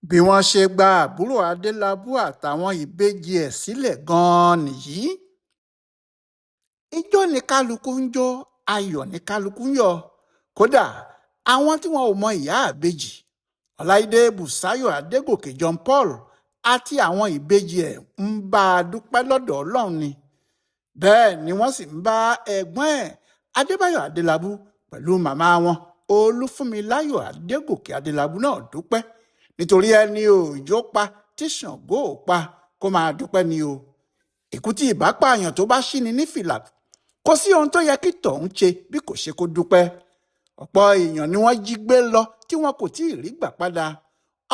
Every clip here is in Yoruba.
Bí wọ́n ṣe gba àbúrò Adélábù àtàwọn ìbejì ẹ̀ sílẹ̀ gan-an nìyí. Ijó ni kálukú ń jó, ayọ̀ ní kálukú ń yọ̀. Kódà àwọn tí wọn ò mọ ìyá ìbejì, Ọláìdé Bùsáyọ̀ Adégòkè John Paul àti àwọn ìbejì ẹ̀ ń bá a dúpẹ́ lọ́dọ̀ Ọlọ́run ni. Bẹ́ẹ̀ ni wọ́n sì ń bá ẹ̀gbọ́n ẹ̀ Adébáyọ̀ Adélábù pẹ̀lú màmá wọn Olúfúnmiláyọ̀ Adégòkè Adélábù náà dúpẹ́, nítorí ẹni òòjó pa tí Ṣàngó ò pa kó máa dúpẹ́ ni o. Ikú tí ìbá pààyàn tó bá ṣí ni ní fìlà, kò sí ohun tó yẹ kí tọ̀hún ṣe bí kò ṣe kó dúpẹ́. Ọ̀pọ̀ èèyàn ni wọ́n jí gbé lọ tí wọn kò tí ì rí gbà padà.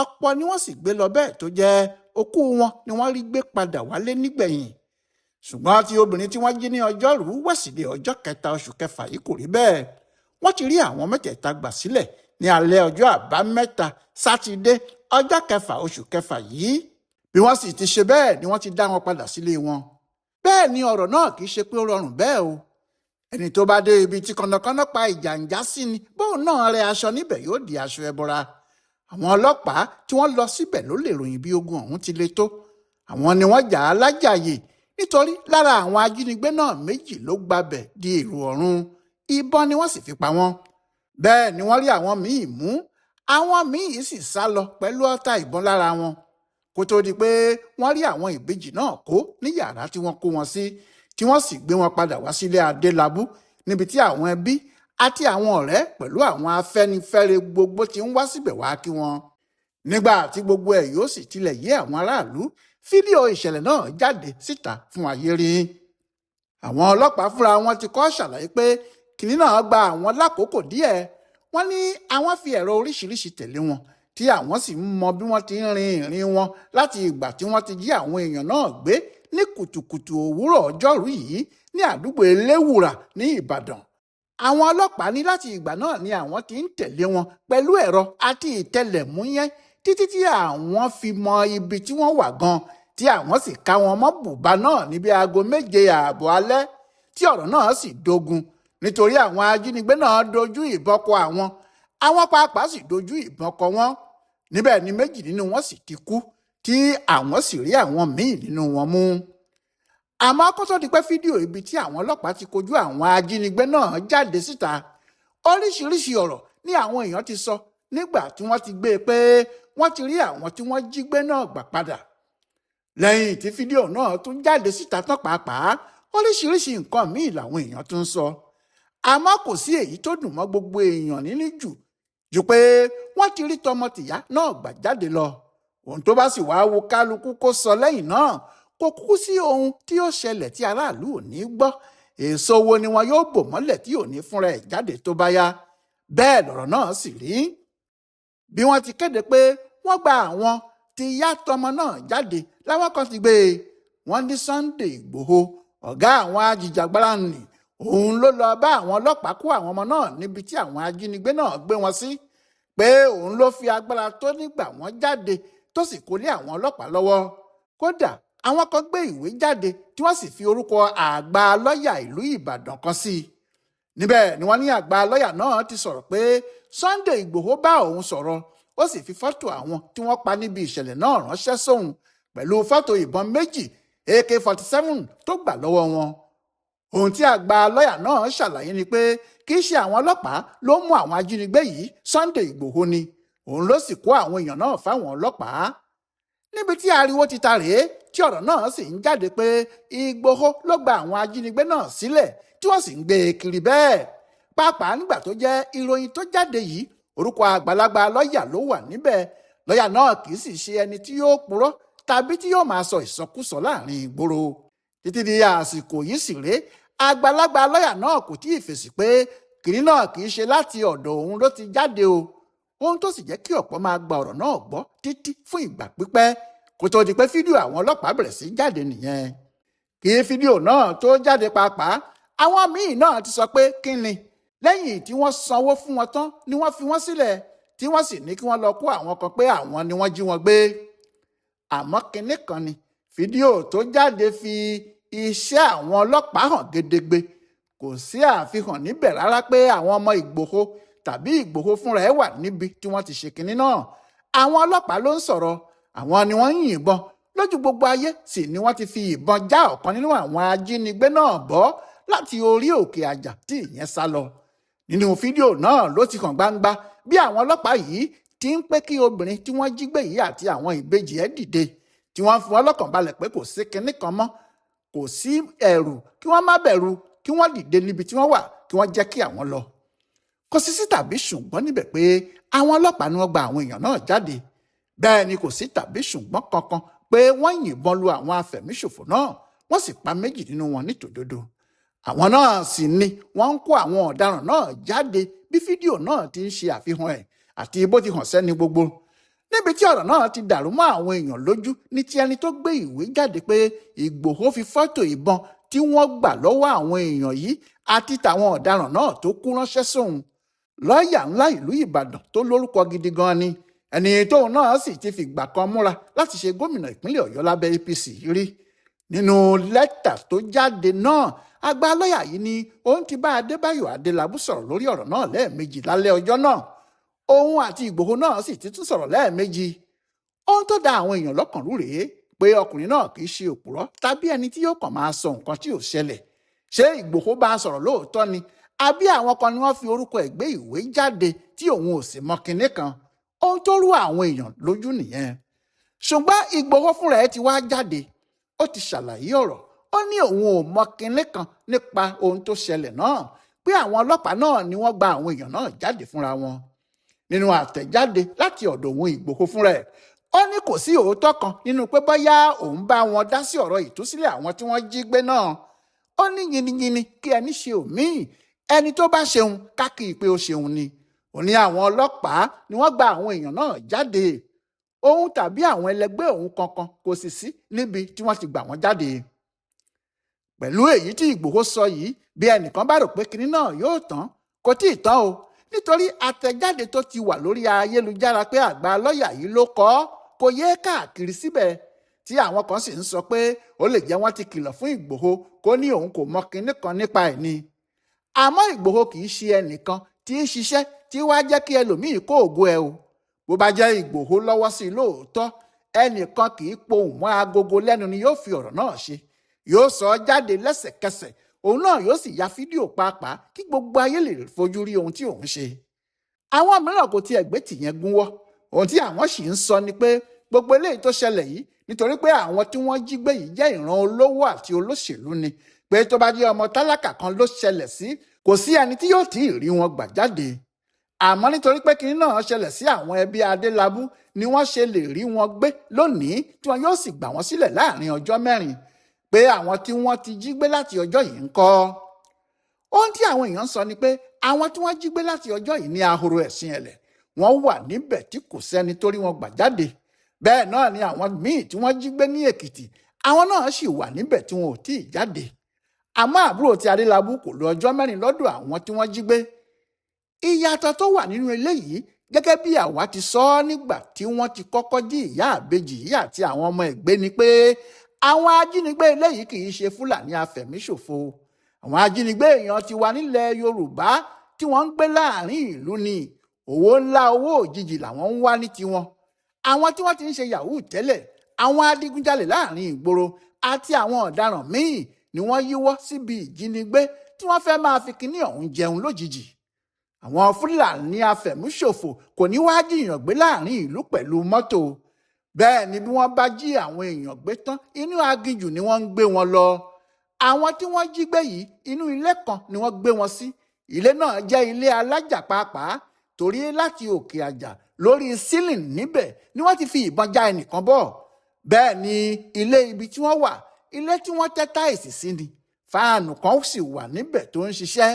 Ọ̀pọ̀ ni wọ́n sì gbé lọ bẹ́ẹ̀ tó jẹ́ òkú wọn ni wọ́n rí gbé padà wálé nígbẹ̀yìn. Ṣùgbọ́n ti obìnrin tí wọ́n jí ní ọjọ́rùú wẹ̀sídẹ̀ẹ́ ọjọ́ kẹta oṣù kẹfà yìí kò rí bẹ́ẹ̀. Wọ́n ti rí àwọn mẹ́tẹ̀ẹ̀ta gbà sílẹ̀ ní alẹ́ ọjọ́ àbámẹ́ta sátidé ọjọ́ kẹfà oṣù kẹfà yìí. Bí wọ́n sì ti ṣe bẹ́ẹ̀ ni wọ́n ti dá wọn padà sílé wọn. Bẹ́ẹ̀ ni ọ̀rọ̀ náà kì í ṣe pé ó rọrùn bẹ́ẹ̀ o. Ẹni tó bá dé ibi tí kọ̀nàkọ́nà pa ìjàǹjá sí ni bóun náà rẹ aṣọ níbẹ̀ yóò di aṣọ ẹbọra. Àwọn ọlọ́pàá tí wọ́n lọ síbẹ̀ ló lè ròyìn bí ogun ọ̀hún ti le tó. Àwọn ni wọ́n jà á lájàyè, nítorí lára àwọn ajínigbé náà méjì ló gbabẹ̀ di èrò ọ̀run. Ìbọn ni wọ́n sì fi pa wọ́n. Bẹ́ẹ̀ ni wọ́n rí àwọn míì mú, àwọn míì sì sá lọ pẹ̀lú ọta ìbọn lára wọn. Kó tó di pé wọ́n rí àwọn ìbejì náà kó ní yàrá tí wọ́n kó wọn sí, tí wọ́n sì gbé wọn padà wá sílé Adélábù, níbi tí àwọn ẹbí àti àwọn ọ̀rẹ́ pẹ̀lú àwọn afẹ́nifẹ́re gbogbo ti ń wá síbẹ̀ wá kí wọn. Nígbà tí gbogbo ẹ̀ yóò sì tilẹ̀ yé àwọn aráàlú, fídíò ìṣẹ̀lẹ̀ náà jáde síta fún ayé rí. Àwọn ọlọ́pàá fúnra wọn ti kọ́ ṣàlàyé pé kìnní náà gba àwọn lákòókò díẹ̀. Wọ́n ní àwọn fi ẹ̀rọ oríṣiríṣi tẹ̀lé wọn, tí àwọn sì ń mọ bí wọ́n ti ń rin ìrìn wọn láti ìgbà tí wọ́n ti jí àwọn èèyàn náà gbé ní kùtùkùtù òwúrọ̀ ọjọ́rú yìí ní àdúgbò Eléwùrà ní Ìbàdàn. Àwọn ọlọ́pàá ní láti ìgbà náà ni àwọn ti ń tẹ̀lé wọn pẹ̀lú ẹ̀rọ àti ìtẹlẹ̀múyẹ́ títí tí àwọn fi mọ ibi tí wọ́n wà gan, tí àwọn sì ká wọn mọ́ bùbá náà níbi aago 7:30 alẹ́, tí ọ̀rọ̀ náà sì dogun, nítorí àwọn ajínigbé náà dojú ìbọn kọ àwọn, àwọn pàápàá sì dojú ìbọn kọ wọ́n. Níbẹ̀ ni méjì nínú wọn sì ti kú, tí àwọn sì rí àwọn míì nínú wọn mú. Àmọ́ kó tó di pé fídíò ibi tí àwọn ọlọ́pàá ti kojú àwọn ajínigbé náà jáde síta, oríṣiríṣi ọ̀rọ̀ ni àwọn èèyàn ti sọ nígbà tí wọ́n ti gbé e pé wọ́n ti rí àwọn tí wọ́n jí gbé náà gbà padà. Lẹ́yìn tí fídíò náà tún jáde síta tán pàápàá, oríṣiríṣi nǹkan míì làwọn èèyàn tún sọ. Àmọ́ kò sí èyí tó dùn mọ́ gbogbo èèyàn nínú jù ju pé wọ́n ti rí tọmọtìyá náà gbà jáde lọ. Ohun tó bá sì wá wo kálukú kó sọ lẹ́yìn náà, kò kúkú sí ohun tí ó ṣẹlẹ̀ tí aráàlú ò ní gbọ́. Èso wo ni wọn yóò bò mọ́lẹ̀ tí ò ní fúnra ẹ̀ jáde tó bá yá? Bẹ́ẹ̀ lọ̀rọ̀ náà sì rí. Bí wọ́n ti kéde pé wọ́n gba àwọn tí yá tọmọ náà jáde láwọn kan ti gbé e. Wọ́n ní Sunday Ìgbòho, ọ̀gá àwọn ajìjàgbara nì, òun ló lọ bá àwọn ọlọ́pàá kó àwọn ọmọ náà níbi tí àwọn ajínigbé náà gbé wọn sí, pé òun ló fi agbára tó nígbà wọ́n jáde tó sì kó lé àwọn ọlọ́pàá lọ́wọ́. Kódà àwọn kan gbé ìwé jáde tí wọ́n sì fi orúkọ àgbà lọ́yà ìlú Ìbàdàn kan sí i. Níbẹ̀ ni wọ́n ní àgbà lọ́yà náà ti sọ̀rọ̀ pé Sunday Ìgbòho bá òun sọ̀rọ̀, ó sì fi fọ́tò àwọn tí wọ́n pa níbi ìṣẹ̀lẹ̀ náà ránṣẹ́ sóun pẹ̀lú fọ́tò ìbọn méjì AK-47 tó gbà lọ́wọ́ wọn. Ohun tí àgbà lọ́yà náà ṣàlàyé ni pé kì í ṣe àwọn ọlọ́pàá ló mú àwọn ajínigbé yìí, Sunday Ìgbòho ni, òun ló sì kó àwọn èèyàn náà fáwọn ọlọ́pàá. Níbi tí ariwo ti ta rèé tí ọ̀rọ̀ náà sì ń jáde pé Ìgbòho ló gba àwọn ajínigbé náà sílẹ̀ tí wọ́n sì ń gbé e kiri bẹ́ẹ̀. Pàápàá nígbà tó jẹ́ ìròyìn tó jáde yìí, orúkọ àgbàlagbà lọ́yà ló wà níbẹ̀. Lọ́yà náà kì í sì ṣe ẹni tí yóò purọ́ tàbí tí yóò máa sọ ìsọkúsọ láàrin ìgboro. Títí di àsìkò yìí sì rèé, àgbàlagbà lọ́yà náà kò tí ì fèsì pé kìnní náà kì í ṣe láti ọ̀dọ̀ òun ló ti jáde o. Ohun tó sì jẹ́ kí ọ̀pọ̀ máa gba ọ̀rọ̀ náà gbọ́ títí fún ìgbà pípẹ́ kó tó di pé fídíò àwọn ọlọ́pàá bẹ̀rẹ̀ sí jáde nìyẹn. Kí fídíò náà tó jáde pàápàá, àwọn míì náà ti sọ pé kí ni lẹ́yìn tí wọ́n sanwó fún wọn tán ni wọ́n fi wọ́n sílẹ̀, tí wọ́n sì ní kí wọ́n lọ kó àwọn kan pé àwọn ni wọ́n jí wọn gbé. Àmọ́ kinní kan ni fídíò tó jáde fi iṣẹ́ àwọn ọlọ́pàá hàn gedegbe. Kò sí àfihàn níbẹ̀ rárá pé àwọn ọmọ Ìgbòho tàbí Ìgbòho fúnra ẹ̀ wà níbi tí wọ́n ti ṣe kinní náà. Àwọn ọlọ́pàá ló ń sọ̀rọ̀, àwọn ni wọ́n ń yìnbọn lójú gbogbo ayé, sì ni wọ́n ti fi ìbọn já ọ̀kan nínú àwọn ajínigbé náà bọ́ láti orí òkè àjà tí ìyẹn sá lọ. Nínú fídíò náà ló ti hàn gbangba bí àwọn ọlọ́pàá yìí ti ń pé kí obìnrin tí wọ́n jí gbé yìí àti àwọn ìbejì ẹ̀ dìde, tí wọ́n fi wọ́n lọ́kàn balẹ̀ pé kò sí kinní kan mọ́, kò sí ẹ̀rù, kí wọ́n má bẹ̀rù, kí wọ́n dìde níbi tí wọ́n wà, kí wọ́n jẹ́ kí àwọn lọ. Kò sí sí tàbí ṣùgbọ́n níbẹ̀ pé àwọn ọlọ́pàá ni wọ́n gba àwọn èèyàn náà jáde. Bẹ́ẹ̀ ni kò sí tàbí ṣùgbọ́n kankan pé wọ́n yìnbọn lu àwọn afẹ̀míṣòfò náà, wọ́n sì pa méjì nínú wọn nítòdodo. Àwọn náà sì ni wọ́n ń kó àwọn ọ̀daràn náà jáde bí fídíò náà ti ń ṣe àfihàn ẹ̀ àti bó ti hàn sẹ́ni gbogbo. Níbi tí ọ̀rọ̀ náà ti dàrú mọ́ àwọn èèyàn lójú ní ti ẹni tó gbé ìwé jáde pé Ìgbòho fi fọ́tò ìbọn tí wọ́n gbà lọ́wọ́ àwọn èèyàn yìí àti tàwọn ọ̀daràn náà tó kú ránṣẹ́ sóun. Lọ́ọ̀yà ńlá ìlú Ìbàdàn tó lórúkọ gidi gan ni ẹni tóun náà sì ti fìgbà kan múra láti ṣe gómìnà ìpínlẹ̀ Ọ̀yọ́ lábẹ́ APC rí. Nínú lẹ́tà tó jáde náà, àgbà lọ́ọ̀yà yìí ni òun ti bá Adébáyọ̀ Adélábù sọ̀rọ̀ lórí ọ̀rọ̀ náà lẹ́ẹ̀mejì lálẹ́ ọjọ́ náà. Òun àti Ìgbòho náà sì ti tún sọ̀rọ̀ lẹ́ẹ̀mejì. Ohun tó da àwọn èèyàn lọ́kàn rú rèé pé ọkùnrin náà kì í ṣe òpùrọ́ tàbí ẹni tí yóò kàn máa sọ nǹkan tí ò ṣẹlẹ̀. Ṣé Ìgbòho bá a sọ̀rọ̀ lóòótọ́ ni, àbí àwọn kan ni wọ́n fi orúkọ ẹ̀ gbé ìwé jáde tí òun ò sì mọ kinní kan? Ohun tó rú àwọn èèyàn lójú nìyẹn. Ṣùgbọ́n Ìgbòho fúnra ẹ̀ ti wá jáde, ó ti ṣàlàyé ọ̀rọ̀. Ó ní òun ò mọ kinní kan nípa ohun tó ṣẹlẹ̀ náà, pé àwọn ọlọ́pàá náà ni wọ́n gba àwọn èèyàn náà jáde fúnra wọn. Nínú àtẹ̀jáde láti ọ̀dọ̀ òun Ìgbòho fúnra ẹ̀, ó ní kò sí òótọ́ kan nínú pé bóyá òun bá wọn dá sí ọ̀rọ̀ ìtúsílẹ̀ àwọn tí wọ́n jí gbé náà. Ó ní yiniyini kí ẹni ṣe òmíì, ẹni tó bá ṣeun káàkiri pé ó ṣeun ni. Ó ní àwọn ọlọ́pàá ni wọ́n gba àwọn èèyàn náà jáde. Òun tàbí àwọn ẹlẹgbẹ́ òun kankan kò sì sí níbi tí wọ́n ti gbà wọ́n jáde. Pẹ̀lú èyí tí Ìgbòho sọ yìí, bí ẹnìkan bá rò pé kinní náà yóò tán, kò tí ì tán o, nítorí àtẹ̀jáde tó ti wà lórí ayélujára pé àgbà lọ́ọ̀yà yìí ló kọ ọ́ kò yé káàkiri síbẹ̀, tí àwọn kan sì ń sọ pé ó lè jẹ́ wọ́n ti kìlọ̀ fún Ìgbòho kó ní òun kò mọ kinní kan nípa ẹ̀ ni. Àmọ́ Ìgbòho kì í ṣe ẹnìkan tí í ṣiṣẹ́ tí wàá jẹ́ kí ẹlòmíì kó ògo ẹ o. Bó bá jẹ́ Ìgbòho lọ́wọ́ sí i lóòótọ́, ẹnìkan kì í pohùn mọ́ agogo lẹ́nu ni yóò fi ọ̀rọ̀ náà ṣe. Yóò sọ ọ́ jáde lẹ́sẹ̀kẹsẹ̀, òun náà yóò sì ya fídíò pàápàá kí gbogbo ayé lè fojú rí ohun tí òun ṣe. Àwọn mìíràn kò tiẹ̀ gbé tìyẹn gúnwọ́. Ohun tí àwọn sì ń sọ ni pé gbogbo eléyìí tó ṣẹlẹ̀ yìí nítorí pé àwọn tí wọ́n jí gbé yìí jẹ́ ìran olówó àti olóṣèlú ni, pé tó bá jẹ́ ọmọ tálákà kan ló ṣẹlẹ̀ sí, kò sí ẹni tí yóò tí ì rí wọn gbà jáde. Àmọ́ nítorí pé kinní náà ṣẹlẹ̀ sí àwọn ẹbí Adélábù ni wọ́n ṣe lè rí wọn gbé lónìí tí wọn yóò sì gbà wọ́n sílẹ̀ láàrin ọjọ́ mẹ́rin, pé àwọn tí wọ́n ti jí gbé láti ọjọ́ yìí ń kọ́. Ohun tí àwọn èèyàn ń sọ ni pé àwọn tí wọ́n jí gbé láti ọjọ́ yìí ní ahoro ẹ̀sìn ẹ̀lẹ̀, wọ́n wà níbẹ̀ tí kò sẹ́ni tó rí wọn gbà jáde. Bẹ́ẹ̀ náà ni àwọn míì tí wọ́n jí gbé ní Èkìtì, àwọn náà sì wà níbẹ̀ tí wọn ò tí ì jáde. Àmọ́ àbúrò ti Adélábù kò lo ọjọ́ mẹ́rin lọ́dọ̀ àwọn tí wọ́n jí gbé. Ìyàtọ̀ tó wà nínú eléyìí, gẹ́gẹ́ bí àwa ti sọ ọ́ nígbà tí wọ́n ti kọ́kọ́ jí ìyá àbejì yìí àti àwọn ọmọ ẹ̀ gbé ni pé àwọn ajínigbé eléyìí kì í ṣe Fúlàní afẹ̀míṣòfò. Àwọn ajínigbé èèyàn ti wà nílẹ̀ Yorùbá tí wọ́n ń gbé láàrin ìlú ni. Owó ńlá, owó òjijì làwọn ń wá ní tiwọn. Àwọn tí wọ́n ti ń ṣe yahoo tẹ́lẹ̀, àwọn adigunjalè láàrin ìgboro àti àwọn ọ̀daràn míì ni wọ́n yíwọ́ síbi ìjínigbé tí wọ́n fẹ́ máa fi kinní ọ̀hún jẹun lójijì. Àwọn Fúlàní afẹ̀míṣòfò kò ní wá jìyàn gbé láàrin ìlú pẹ̀lú mọ́tò. Bẹ́ẹ̀ ni bí wọ́n bá jí àwọn èèyàn gbé tán, inú aginjù ni wọ́n ń gbé wọn lọ. Àwọn tí wọ́n jí gbé yìí, inú ilé kan ni wọ́n gbé wọn sí. Ilé náà jẹ́ ilé alájà pàápàá, torí láti òkè àjà lórí sílìn níbẹ̀ ni wọ́n ti fi ìbọn já ẹnìkan bọ̀. Bẹ́ẹ̀ ni ilé ibi tí wọ́n wà, ilé tí wọ́n tẹ́ táìsì sí ni. Fáànù kan sì wà níbẹ̀ tó ń ṣiṣẹ́.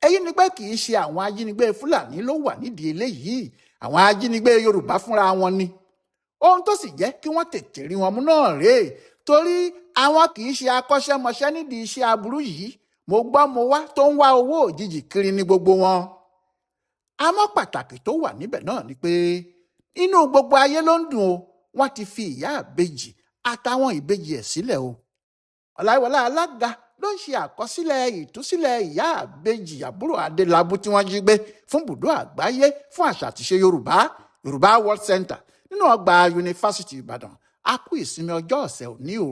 Èyí ni pé kì í ṣe àwọn ajínigbé Fúlàní ló wà nídìí eléyìí, àwọn ajínigbé Yorùbá fúnra wọn ni. Ohun tó sì jẹ́ kí wọ́n tètè rí wọn mú náà rèé, torí àwọn kì í ṣe akọ́ṣẹ́mọṣẹ́ nídìí iṣẹ́ aburú yìí. Mo gbọ́ mo wá tó ń wá owó òjijì kiri ní gbogbo wọn. Àmọ́ pàtàkì tó wà níbẹ̀ náà ni pé inú gbogbo ayé ló ń dùn o, wọ́n ti fi ìyá àbejì àtàwọn ìbejì ẹ̀ sílẹ̀ o. Ọláyíwọlá Alága ló ń ṣe àkọsílẹ̀ ìtúsílẹ̀ ìyá àbejì àbúrò Adélábù tí wọ́n jí gbé fún bùdó àgbáyé fún àṣà àtìṣe Yorùbá, Yorùbá World Center, Nínú ọgbà Yunifásitì Ìbàdàn. A kú ìsinmi ọjọ́ ọ̀sẹ̀ òní o.